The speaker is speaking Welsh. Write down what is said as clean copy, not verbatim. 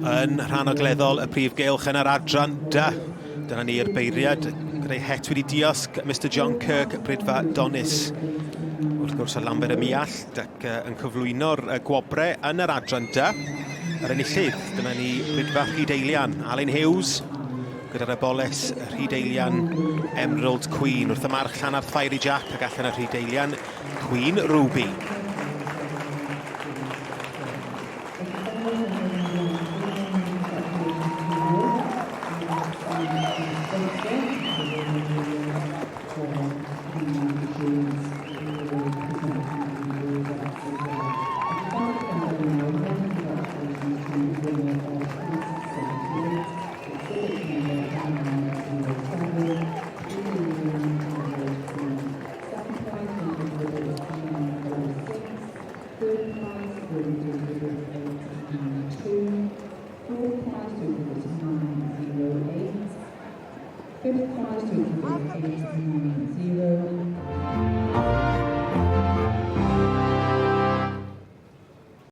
Yn rhan ogleddol y prif gylch yn yr adran da. Dyna ni'r beiriad gyda'i het wedi diosg, Mr John Kirk, Brydfa Donis. Wrth gwrs o Lambert y Miallt ac yn cyflwyno'r gwobre yn yr adran da. Yr enillydd, dyna ni Brydfa Rhydeilian, Alun Hughes, gyda'r eboles Rhydeilian Emerald Queen. Wrth y march Llanarth Fiery Jack ac allan y Rhydeilian Queen Ruby.